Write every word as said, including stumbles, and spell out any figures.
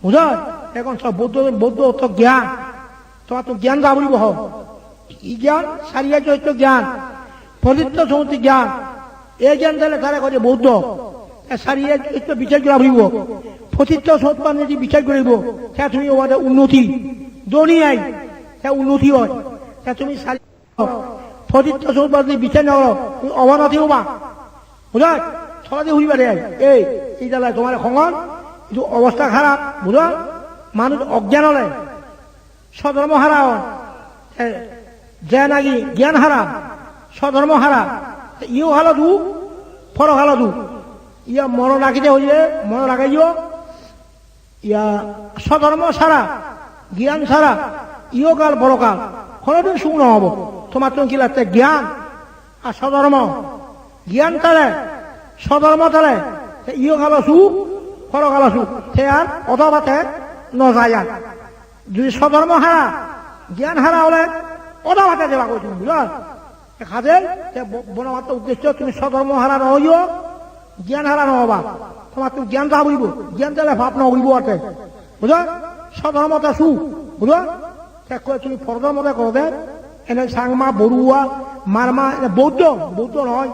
Bujho? Ekhon sob Buddho, Buddho to gyan. Tomattun gyan ja puribo ho. Hi gyan? Sari arjo sotto gyan. Pratitto samutto gyan. Ei gyan thele tare hoye Buddho. Te sari arjo sotto bichar gora puribo. Pratitto samutto jodi bichar goribo, te tumi obade unnoti. Dhoni oi, te unnoti oi. Te tumi sari Pratitto samutto jodi bichar no goro, tumi obonoti oba. Bujho? Toledi hui pare. Ei, ei jala tomare hongor, idu obosta harap, bujho? Manuj ogyan ole, sodhormo hara on. E, je nagi gyan hara, sodhormo hara, te iho halo duk, poro halo duk. Iya mono ragide hoye, mono rageyo, iya, sodhormo sara, gyan sara, ihokal porokal, honodin suk no obo. Tomattun hi lagede? Gyan ar sodhormo. Gyan thele, sodhormo thele, te ihokalo suk, porokalo suk, te ar odhopate no jai ar. Jodi sodhormo hara, gyan hara ole odhopate jebagoi tumi, bujho? Te hajei, te bo-, Bhogobanor uddesho tumi sodhormo hara no oiyo, gyan hara no oba. Tomattun gyan ja puribo, gyan thele pap no puribo ar te. Bujho? Sodhormote suk, bujho? Te ekko tumi porodhormote gorode, ene Changma, Borua, Marma, ene Bouddho, Bouddho noi.